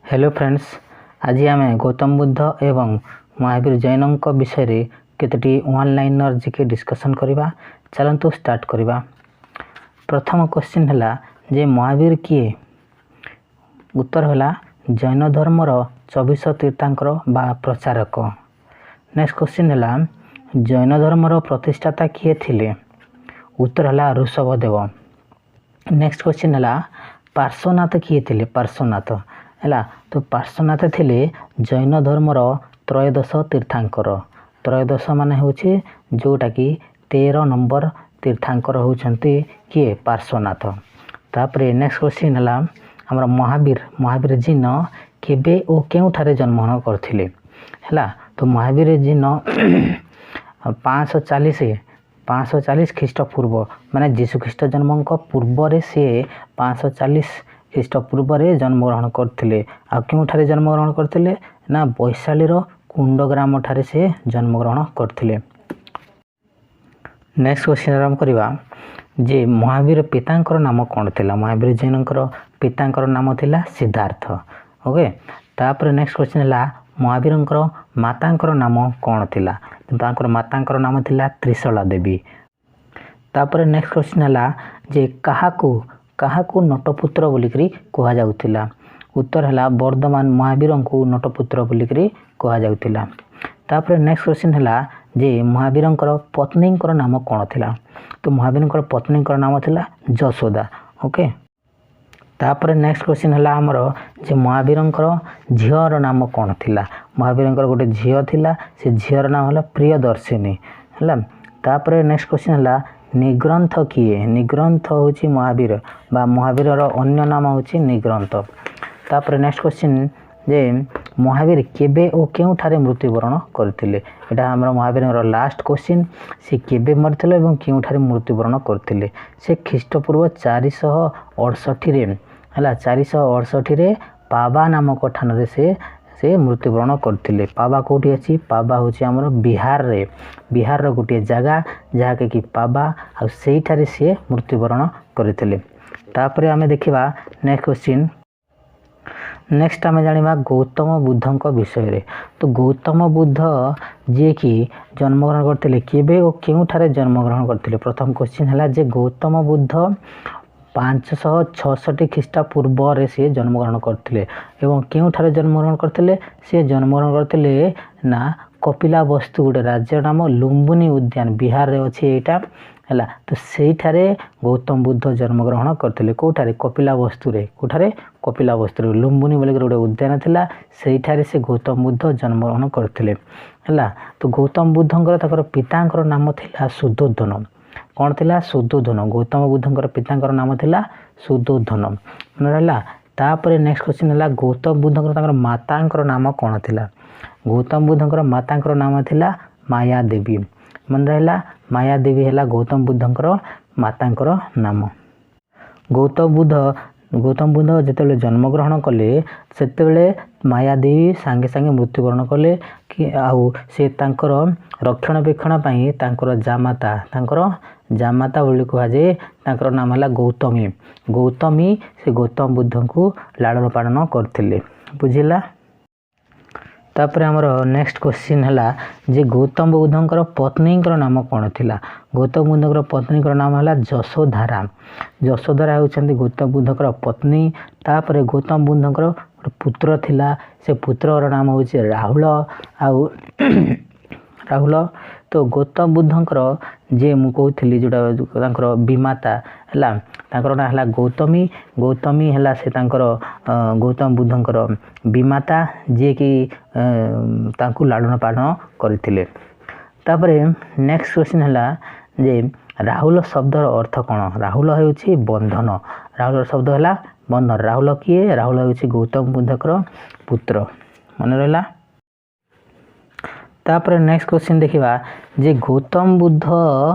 Hello friends, ଆଜି ଆମେ ଗୌତମ ବୁଦ୍ଧ ଏବଂ ମହାବୀର ଜୈନଙ୍କ ବିଷୟରେ କେତୋଟି ୱାନ୍ ଲାଇନର୍ ଜିକେ ଡିସ୍କସନ୍ କରିବା। ଚାଲନ୍ତୁ ଷ୍ଟାର୍ଟ କରିବା। ପ୍ରଥମ କ୍ୱେଶ୍ଚିନ୍ ହେଲା ଯେ ମହାବୀର କିଏ? ଉତ୍ତର ହେଲା ଜୈନ ଧର୍ମର 24 ତୀର୍ଥାଙ୍କର ବା ପ୍ରଚାରକ। ନେକ୍ସଟ କ୍ୱେଶ୍ଚିନ୍ ହେଲା ଜୈନ ଧର୍ମର ପ୍ରତିଷ୍ଠାତା କିଏ ଥିଲେ? ଉତ୍ତର ହେଲା ଋଷଭ ଦେବ। ନେକ୍ସଟ କ୍ୱେଶ୍ଚିନ୍ ହେଲା ପାର୍ଶ୍ୱନାଥ କିଏ ଥିଲେ? ପାର୍ଶ୍ୱନାଥ ହେଲା, ତ ପାର୍ଶ୍ୱନାଥ ଥିଲେ ଜୈନ ଧର୍ମର ତ୍ରୟୋଦଶ ତୀର୍ଥାଙ୍କର। ତ୍ରୟୋଦଶ ମାନେ ହେଉଛି ଯେଉଁଟାକି 13 ନମ୍ବର ତୀର୍ଥାଙ୍କର ହେଉଛନ୍ତି କିଏ? ପାର୍ଶ୍ୱନାଥ। ତାପରେ ନେକ୍ସଟ କ୍ୱେଶ୍ଚିନ୍ ହେଲା ଆମର ମହାବୀର ଜୈନ କେବେ ଓ କେଉଁଠାରେ ଜନ୍ମଗ୍ରହଣ କରିଥିଲେ? ହେଲା, ତ ମହାବୀର ଜୈନ 540 ଖ୍ରୀଷ୍ଟପୂର୍ବ, ମାନେ ଯୀଶୁଖ୍ରୀଷ୍ଟ ଜନ୍ମଙ୍କ ପୂର୍ବରେ ସିଏ 540 ଖ୍ରୀଷ୍ଟପୂର୍ବରେ ଜନ୍ମଗ୍ରହଣ କରିଥିଲେ। ଆଉ କେଉଁଠାରେ ଜନ୍ମଗ୍ରହଣ କରିଥିଲେ ନା ବୈଶାଳୀର କୁଣ୍ଡଗ୍ରାମଠାରେ ସେ ଜନ୍ମଗ୍ରହଣ କରିଥିଲେ। ନେକ୍ସଟ କ୍ୱେଶ୍ଚିନ୍ ଆରମ୍ଭ କରିବା ଯେ ମହାବୀର ପିତାଙ୍କର ନାମ କ'ଣ ଥିଲା? ମହାବୀର ଜୈନଙ୍କର ପିତାଙ୍କର ନାମ ଥିଲା ସିଦ୍ଧାର୍ଥ। ଓକେ, ତାପରେ ନେକ୍ସଟ କ୍ୱେଶ୍ଚିନ୍ ହେଲା ମହାବୀରଙ୍କର ମାତାଙ୍କର ନାମ କ'ଣ ଥିଲା? ତାଙ୍କର ମାତାଙ୍କର ନାମ ଥିଲା ତ୍ରିଶଳା ଦେବୀ। ତାପରେ ନେକ୍ସଟ କ୍ୱେଶ୍ଚିନ୍ ହେଲା ଯେ କାହାକୁ ନଟପୁତ୍ର ବୋଲିକରି କୁହାଯାଉଥିଲା? ଉତ୍ତର ହେଲା ବର୍ଦ୍ଧମାନ ମହାବୀରଙ୍କୁ ନଟପୁତ୍ର ବୋଲିକରି କୁହାଯାଉଥିଲା। ତାପରେ ନେକ୍ସଟ କ୍ୱେଶ୍ଚିନ୍ ହେଲା ଯେ ମହାବୀରଙ୍କର ପତ୍ନୀଙ୍କର ନାମ କ'ଣ ଥିଲା? ତ ମହାବୀରଙ୍କର ପତ୍ନୀଙ୍କର ନାମ ଥିଲା ଯଶୋଦା। ଓକେ, ତାପରେ ନେକ୍ସଟ କ୍ୱେଶ୍ଚିନ୍ ହେଲା ଆମର ଯେ ମହାବୀରଙ୍କର ଝିଅର ନାମ କ'ଣ ଥିଲା? ମହାବୀରଙ୍କର ଗୋଟେ ଝିଅ ଥିଲା, ସେ ଝିଅର ନାମ ହେଲା ପ୍ରିୟଦର୍ଶିନୀ। ହେଲା, ତାପରେ ନେକ୍ସଟ କ୍ୱେଶ୍ଚିନ୍ ହେଲା ନିଗ୍ରନ୍ଥ କିଏ? ନିଗ୍ରନ୍ଥ ହେଉଛି ମହାବୀର ବା ମହାବୀରର ଅନ୍ୟ ନାମ ହେଉଛି ନିଗ୍ରନ୍ଥ। ତାପରେ ନେକ୍ସଟ କ୍ୱେଶ୍ଚିନ୍ ଯେ ମହାବୀର କେବେ ଓ କେଉଁଠାରେ ମୃତ୍ୟୁବରଣ କରିଥିଲେ? ଏଇଟା ଆମର ମହାବୀରଙ୍କର ଲାଷ୍ଟ କ୍ୱେଶ୍ଚିନ୍। ସେ କେବେ ମରିଥିଲେ ଏବଂ କେଉଁଠାରେ ମୃତ୍ୟୁବରଣ କରିଥିଲେ? ସେ ଖ୍ରୀଷ୍ଟପୂର୍ବ 468ରେ, ହେଲା, 468ରେ ପାବା ନାମକ ଠାନରେ ସେ ମୃତ୍ୟୁବରଣ କରିଥିଲେ। ପାବା କେଉଁଠି ଅଛି? ପାବା ହେଉଛି ଆମର ବିହାରରେ, ବିହାରର ଗୋଟିଏ ଜାଗା ଯାହାକି କି ପାବା, ଆଉ ସେଇଠାରେ ସିଏ ମୃତ୍ୟୁବରଣ କରିଥିଲେ। ତାପରେ ଆମେ ଦେଖିବା ନେକ୍ସଟ କ୍ୱେଶ୍ଚିନ୍। ନେକ୍ସଟ ଆମେ ଜାଣିବା ଗୌତମ ବୁଦ୍ଧଙ୍କ ବିଷୟରେ। ତ ଗୌତମ ବୁଦ୍ଧ ଯିଏକି ଜନ୍ମଗ୍ରହଣ କରିଥିଲେ, କେବେ ଓ କେଉଁଠାରେ ଜନ୍ମଗ୍ରହଣ କରିଥିଲେ? ପ୍ରଥମ କ୍ୱେଶ୍ଚିନ୍ ହେଲା ଯେ ଗୌତମ ବୁଦ୍ଧ 566 ଖ୍ରୀଷ୍ଟପୂର୍ବରେ ସିଏ ଜନ୍ମଗ୍ରହଣ କରିଥିଲେ ଏବଂ କେଉଁଠାରେ ଜନ୍ମଗ୍ରହଣ କରିଥିଲେ? ସିଏ ଜନ୍ମଗ୍ରହଣ କରିଥିଲେ ନା କପିଲାବସ୍ତୁ, ଗୋଟେ ରାଜ୍ୟର ନାମ, ଲୁମ୍ବିନୀ ଉଦ୍ୟାନ ବିହାରରେ ଅଛି ଏଇଟା। ହେଲା, ତ ସେଇଠାରେ ଗୌତମ ବୁଦ୍ଧ ଜନ୍ମଗ୍ରହଣ କରିଥିଲେ। କେଉଁଠାରେ? କପିଲାବସ୍ତୁରେ। କେଉଁଠାରେ? କପିଲାବସ୍ତୁରେ ଲୁମ୍ବିନୀ ବୋଲିକରି ଗୋଟେ ଉଦ୍ୟାନ ଥିଲା, ସେଇଠାରେ ସେ ଗୌତମ ବୁଦ୍ଧ ଜନ୍ମଗ୍ରହଣ କରିଥିଲେ। ହେଲା, ତ ଗୌତମ ବୁଦ୍ଧଙ୍କର ତାଙ୍କର ପିତାଙ୍କର ନାମ ଥିଲା ସୁଦ୍ଧୋଧନ। କ'ଣ ଥିଲା? ସୁଦ୍ଧୋଧନ। ଗୌତମ ବୁଦ୍ଧଙ୍କର ପିତାଙ୍କର ନାମ ଥିଲା ସୁଦ୍ଧୋଧନ। ମନେ ରହିଲା? ତାପରେ ନେକ୍ସଟ କ୍ୱେଶ୍ଚିନ୍ ହେଲା ଗୌତମ ବୁଦ୍ଧଙ୍କର ତାଙ୍କର ମାତାଙ୍କର ନାମ କ'ଣ ଥିଲା? ଗୌତମ ବୁଦ୍ଧଙ୍କର ମାତାଙ୍କର ନାମ ଥିଲା ମାୟା ଦେବୀ। ମନେ ରହିଲା? ମାୟା ଦେବୀ ହେଲା ଗୌତମ ବୁଦ୍ଧଙ୍କର ମାତାଙ୍କର ନାମ। ଗୌତମ ବୁଦ୍ଧ ଯେତେବେଳେ ଜନ୍ମଗ୍ରହଣ କଲେ, ସେତେବେଳେ ମାୟାଦେବୀ ସାଙ୍ଗେ ସାଙ୍ଗେ ମୃତ୍ୟୁବରଣ କଲେ କି, ଆଉ ସେ ତାଙ୍କର ରକ୍ଷଣାବେକ୍ଷଣ ପାଇଁ ତାଙ୍କର ଜାମାତା, ତାଙ୍କର ଜାମାତା ବୋଲି କୁହାଯାଏ, ତାଙ୍କର ନାମ ହେଲା ଗୌତମୀ। ଗୌତମୀ ସେ ଗୌତମ ବୁଦ୍ଧଙ୍କୁ ଲାଳନ ପାଳନ କରିଥିଲେ। ବୁଝିଲା? ତାପରେ ଆମର ନେକ୍ସଟ କ୍ୱେଶ୍ଚିନ୍ ହେଲା ଯେ ଗୌତମ ବୁଦ୍ଧଙ୍କର ପତ୍ନୀଙ୍କର ନାମ କ'ଣ ଥିଲା? ଗୌତମ ବୁଦ୍ଧଙ୍କର ପତ୍ନୀଙ୍କର ନାମ ହେଲା ଯଶୋଧାରା। ଯଶୋଧାରା ହେଉଛନ୍ତି ଗୌତମ ବୁଦ୍ଧଙ୍କର ପତ୍ନୀ। ତାପରେ ଗୌତମ ବୁଦ୍ଧଙ୍କର ଗୋଟେ ପୁତ୍ର ଥିଲା, ସେ ପୁତ୍ରର ନାମ ହେଉଛି ରାହୁଳ। ଆଉ ରାହୁଲ, ତ ଗୌତମ ବୁଦ୍ଧଙ୍କର ଯେ ମୁଁ କହୁଥିଲି ଯେଉଁଟା ତାଙ୍କର ବିମାତା ହେଲା, ତାଙ୍କର ନାଁ ହେଲା ଗୌତମୀ। ଗୌତମୀ ହେଲା ସେ ତାଙ୍କର ଗୌତମ ବୁଦ୍ଧଙ୍କର ବିମାତା, ଯିଏକି ତାଙ୍କୁ ଲାଳନ ପାଳନ କରିଥିଲେ। ତାପରେ ନେକ୍ସଟ କ୍ୱେଶ୍ଚିନ୍ ହେଲା ଯେ ରାହୁଲ ଶବ୍ଦର ଅର୍ଥ କ'ଣ? ରାହୁଲ ହେଉଛି ବନ୍ଧନ। ରାହୁଲ ଶବ୍ଦ ହେଲା ବନ୍ଧନ। ରାହୁଲ କିଏ? ରାହୁଲ ହେଉଛି ଗୌତମ ବୁଦ୍ଧଙ୍କର ପୁତ୍ର। ମନେ ରହିଲା? ତାପରେ ନେକ୍ସଟ କ୍ୱେଶ୍ଚିନ୍ ଦେଖିବା ଯେ ଗୌତମ ବୁଦ୍ଧ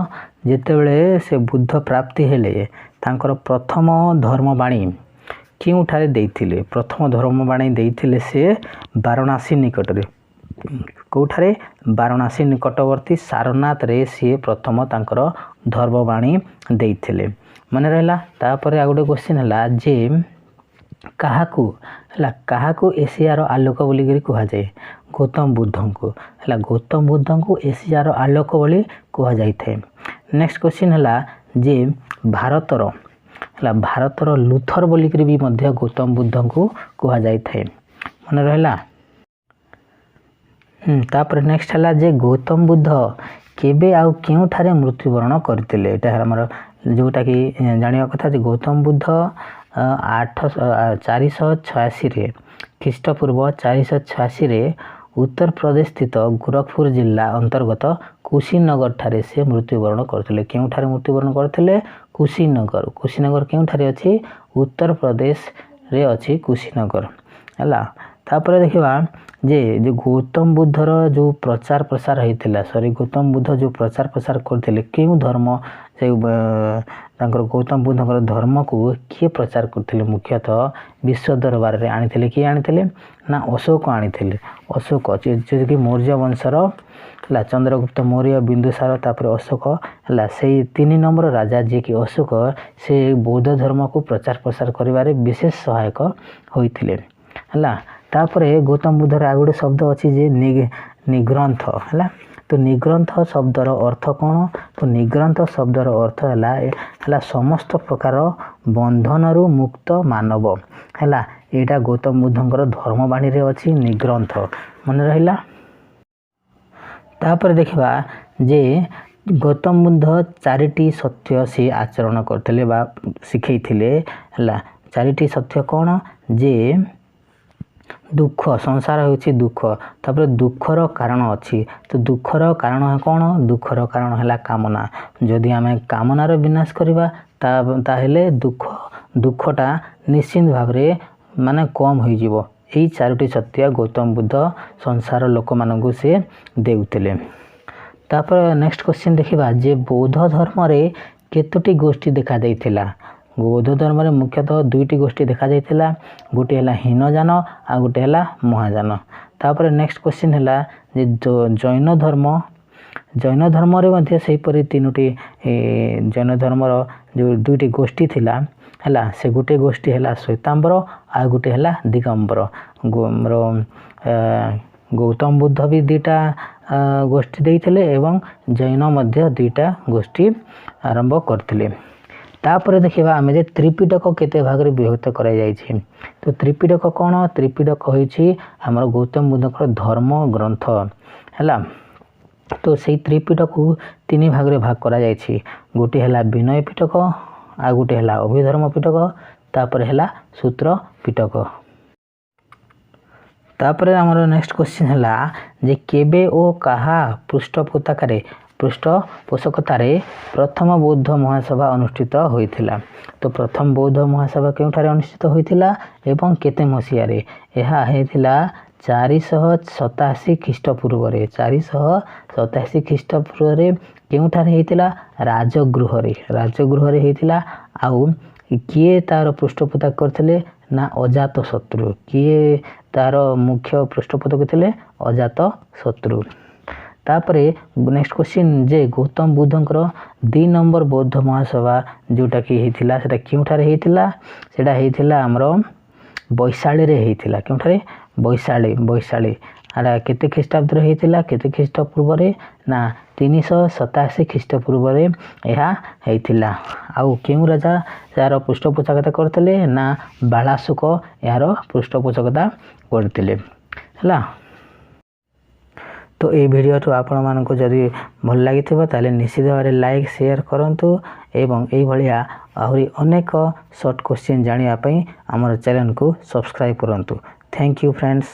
ଯେତେବେଳେ ସେ ବୁଦ୍ଧ ପ୍ରାପ୍ତି ହେଲେ, ତାଙ୍କର ପ୍ରଥମ ଧର୍ମବାଣୀ କେଉଁଠାରେ ଦେଇଥିଲେ? ପ୍ରଥମ ଧର୍ମବାଣୀ ଦେଇଥିଲେ ସେ ବାରାଣସୀ ନିକଟରେ। କେଉଁଠାରେ? ବାରାଣସୀ ନିକଟବର୍ତ୍ତୀ ସାରନାଥରେ ସିଏ ପ୍ରଥମ ତାଙ୍କର ଧର୍ମବାଣୀ ଦେଇଥିଲେ। ମନେ ରହିଲା? ତାପରେ ଆଉ ଗୋଟେ କ୍ୱେଶ୍ଚିନ୍ ହେଲା ଯେ କାହାକୁ, ହେଲା, କାହାକୁ ଏସିଆର ଆଲୋକ ବୋଲିକରି କୁହାଯାଏ? ଗୌତମ ବୁଦ୍ଧଙ୍କୁ। ହେଲା, ଗୌତମ ବୁଦ୍ଧଙ୍କୁ ଏସିଆର ଆଲୋକ ବୋଲି କୁହାଯାଇଥାଏ। ନେକ୍ସଟ କ୍ୱେଶ୍ଚିନ୍ ହେଲା ଯେ ଭାରତର, ହେଲା, ଭାରତର ଲୁଥର ବୋଲିକରି ବି ମଧ୍ୟ ଗୌତମ ବୁଦ୍ଧଙ୍କୁ କୁହାଯାଇଥାଏ। ମନେ ରହିଲା? ତାପରେ ନେକ୍ସଟ ହେଲା ଯେ ଗୌତମ ବୁଦ୍ଧ କେବେ ଆଉ କେଉଁଠାରେ ମୃତ୍ୟୁବରଣ କରିଥିଲେ? ଏଇଟା ହେଲା ଆମର ଯେଉଁଟାକି ଜାଣିବା କଥା ଯେ ଗୌତମ ବୁଦ୍ଧ 486ରେ, ଖ୍ରୀଷ୍ଟପୂର୍ବ 486ରେ ଉତ୍ତରପ୍ରଦେଶ ସ୍ଥିତ ଗୋରଖପୁର ଜିଲ୍ଲା ଅନ୍ତର୍ଗତ କୁଶୀନଗର ଠାରେ ସେ ମୃତ୍ୟୁବରଣ କରିଥିଲେ। କେଉଁଠାରେ ମୃତ୍ୟୁବରଣ କରିଥିଲେ? କୁଶୀନଗର। କୁଶୀନଗର କେଉଁଠାରେ ଅଛି? ଉତ୍ତରପ୍ରଦେଶରେ ଅଛି କୁଶୀନଗର। ହେଲା, ତାପରେ ଦେଖିବା ଯେ ଯେଉଁ ଗୌତମ ବୁଦ୍ଧର ଯେଉଁ ପ୍ରଚାର ପ୍ରସାର ହେଇଥିଲା, ସରି, ଗୌତମ ବୁଦ୍ଧ ଯେଉଁ ପ୍ରଚାର ପ୍ରସାର କରିଥିଲେ, କେଉଁ ଧର୍ମ ସେ ତାଙ୍କର ଗୌତମ ବୁଦ୍ଧଙ୍କର ଧର୍ମକୁ କିଏ ପ୍ରଚାର କରିଥିଲେ? ମୁଖ୍ୟତଃ ବିଶ୍ୱ ଦରବାରରେ ଆଣିଥିଲେ। କିଏ ଆଣିଥିଲେ ନା ଅଶୋକ ଆଣିଥିଲେ। ଅଶୋକ ଯିଏକି ମୌର୍ଯ୍ୟ ବଂଶର, ହେଲା, ଚନ୍ଦ୍ରଗୁପ୍ତ ମୌର୍ଯ୍ୟ, ବିନ୍ଦୁସାର, ତାପରେ ଅଶୋକ। ହେଲା, ସେଇ 3 ନମ୍ବର ରାଜା ଯିଏକି ଅଶୋକ, ସେ ବୌଦ୍ଧ ଧର୍ମକୁ ପ୍ରଚାର ପ୍ରସାର କରିବାରେ ବିଶେଷ ସହାୟକ ହୋଇଥିଲେ। ହେଲା, ତାପରେ ଗୌତମ ବୁଦ୍ଧର ଆଉ ଗୋଟେ ଶବ୍ଦ ଅଛି ଯେ ନିଗ୍ରନ୍ଥ। ହେଲା, ତ ନିଗ୍ରନ୍ଥ ଶବ୍ଦର ଅର୍ଥ କ'ଣ? ତ ନିଗ୍ରନ୍ଥ ଶବ୍ଦର ଅର୍ଥ ହେଲା ସମସ୍ତ ପ୍ରକାର ବନ୍ଧନରୁ ମୁକ୍ତ ମାନବ। ହେଲା, ଏଇଟା ଗୌତମ ବୁଦ୍ଧଙ୍କର ଧର୍ମବାଣୀରେ ଅଛି ନିଗ୍ରନ୍ଥ। ମନେ ରହିଲା? ତାପରେ ଦେଖିବା ଯେ ଗୌତମ ବୁଦ୍ଧ 4ଟି ସତ୍ୟ ସେ ଆଚରଣ କରିଥିଲେ ବା ଶିଖେଇଥିଲେ। ହେଲା, 4ଟି ସତ୍ୟ କ'ଣ? ଯେ ଦୁଃଖ, ସଂସାର ହେଉଛି ଦୁଃଖ। ତାପରେ ଦୁଃଖର କାରଣ ଅଛି। ତ ଦୁଃଖର କାରଣ କ'ଣ? ଦୁଃଖର କାରଣ ହେଲା କାମନା। ଯଦି ଆମେ କାମନାର ବିନାଶ କରିବା, ତାହେଲେ ଦୁଃଖଟା ନିଶ୍ଚିନ୍ତ ଭାବରେ ମାନେ କମ୍ ହୋଇଯିବ। ଏଇ 4ଟି ସତ୍ୟ ଗୌତମ ବୁଦ୍ଧ ସଂସାର ଲୋକମାନଙ୍କୁ ସେ ଦେଉଥିଲେ। ତାପରେ ନେକ୍ସଟ କ୍ୱେଶ୍ଚିନ୍ ଦେଖିବା ଯେ ବୌଦ୍ଧ ଧର୍ମରେ କେତୋଟି ଗୋଷ୍ଠୀ ଦେଖାଯାଇଥିଲା? ବୌଦ୍ଧ ଧର୍ମରେ ମୁଖ୍ୟତଃ 2ଟି ଗୋଷ୍ଠୀ ଦେଖାଯାଇଥିଲା। ଗୋଟିଏ ହେଲା ହୀନଯାନ ଆଉ ଗୋଟେ ହେଲା ମହାଯାନ। ତାପରେ ନେକ୍ସଟ କ୍ୱେଶ୍ଚିନ୍ ହେଲା ଯେ ଜୈନ ଧର୍ମ, ଜୈନ ଧର୍ମରେ ମଧ୍ୟ ସେହିପରି 3ଟି, ଜୈନ ଧର୍ମର ଯେଉଁ 2ଟି ଗୋଷ୍ଠୀ ଥିଲା, ହେଲା, ସେ ଗୋଟିଏ ଗୋଷ୍ଠୀ ହେଲା ଶ୍ୱେତାମ୍ବର ଆଉ ଗୋଟିଏ ହେଲା ଦିଗମ୍ବର। ଆମର ଗୌତମ ବୁଦ୍ଧ ବି 2ଟା ଗୋଷ୍ଠୀ ଦେଇଥିଲେ ଏବଂ ଜୈନ ମଧ୍ୟ 2ଟା ଗୋଷ୍ଠୀ ଆରମ୍ଭ କରିଥିଲେ। ତାପରେ ଦେଖିବା ଆମେ ଯେ ତ୍ରିପିଟକ କେତେ ଭାଗରେ ବିଭକ୍ତ କରାଯାଇଛି। ତ ତ୍ରିପିଟକ କ'ଣ? ତ୍ରିପିଟକ ହେଉଛି ଆମର ଗୌତମ ବୁଦ୍ଧଙ୍କର ଧର୍ମ ଗ୍ରନ୍ଥ। ହେଲା, ତ ସେଇ ତ୍ରିପିଟକୁ 3 ଭାଗରେ ଭାଗ କରାଯାଇଛି। ଗୋଟିଏ ହେଲା ବିନୟ ପିଟକ, ଆଉ ଗୋଟିଏ ହେଲା ଅଭିଧର୍ମ ପିଟକ, ତାପରେ ହେଲା ସୂତ୍ର ପିଟକ। ତାପରେ ଆମର ନେକ୍ସଟ କ୍ୱେଶ୍ଚିନ୍ ହେଲା ଯେ କେବେ ଓ କାହା ପୃଷ୍ଠପୋଷକତାରେ ପ୍ରଥମ ବୌଦ୍ଧ ମହାସଭା ଅନୁଷ୍ଠିତ ହୋଇଥିଲା? ତ ପ୍ରଥମ ବୌଦ୍ଧ ମହାସଭା କେଉଁଠାରେ ଅନୁଷ୍ଠିତ ହୋଇଥିଲା ଏବଂ କେତେ ମସିହାରେ? ଏହା ହେଇଥିଲା 487 ଖ୍ରୀଷ୍ଟପୂର୍ବରେ। 487 ଖ୍ରୀଷ୍ଟପୂର୍ବରେ କେଉଁଠାରେ ହେଇଥିଲା? ରାଜଗୃହରେ। ରାଜଗୃହରେ ହେଇଥିଲା। ଆଉ କିଏ ତାର ପୃଷ୍ଠପୋଷକ କରିଥିଲେ ନା ଅଜାତ ଶତ୍ରୁ। କିଏ ତାର ମୁଖ୍ୟ ପୃଷ୍ଠପୋଷକ ଥିଲେ? ଅଜାତ ଶତ୍ରୁ। ତାପରେ ନେକ୍ସଟ କ୍ୱେଶ୍ଚିନ୍ ଯେ ଗୌତମ ବୁଦ୍ଧଙ୍କର 2 ନମ୍ବର ବୌଦ୍ଧ ମହାସଭା ଯେଉଁଟାକି ହେଇଥିଲା, ସେଟା କେଉଁଠାରେ ହେଇଥିଲା? ସେଟା ହେଇଥିଲା ଆମର ବୈଶାଳୀରେ ହେଇଥିଲା। କେଉଁଠାରେ? ବୈଶାଳୀ। ବୈଶାଳୀ ଏଟା କେତେ ଖ୍ରୀଷ୍ଟାବ୍ଦରେ ହେଇଥିଲା? କେତେ ଖ୍ରୀଷ୍ଟପୂର୍ବରେ ନା 387 ଖ୍ରୀଷ୍ଟପୂର୍ବରେ ଏହା ହେଇଥିଲା। ଆଉ କେଉଁ ରାଜା ଏହାର ପୃଷ୍ଠପୋଷକତା କରିଥିଲେ ନା ବାଳାଶୋକ ଏହାର ପୃଷ୍ଠପୋଷକତା କରିଥିଲେ। ହେଲା, ତ ଏଇ ଭିଡ଼ିଓଠୁ ଆପଣମାନଙ୍କୁ ଯଦି ଭଲ ଲାଗିଥିବ, ତାହେଲେ ନିଶ୍ଚିତ ଭାବରେ ଲାଇକ୍ ସେୟାର କରନ୍ତୁ ଏବଂ ଏଇଭଳିଆ ଆହୁରି ଅନେକ ସର୍ଟ କ୍ୱେଶ୍ଚିନ୍ ଜାଣିବା ପାଇଁ ଆମର ଚ୍ୟାନେଲକୁ ସବସ୍କ୍ରାଇବ୍ କରନ୍ତୁ। Thank you friends.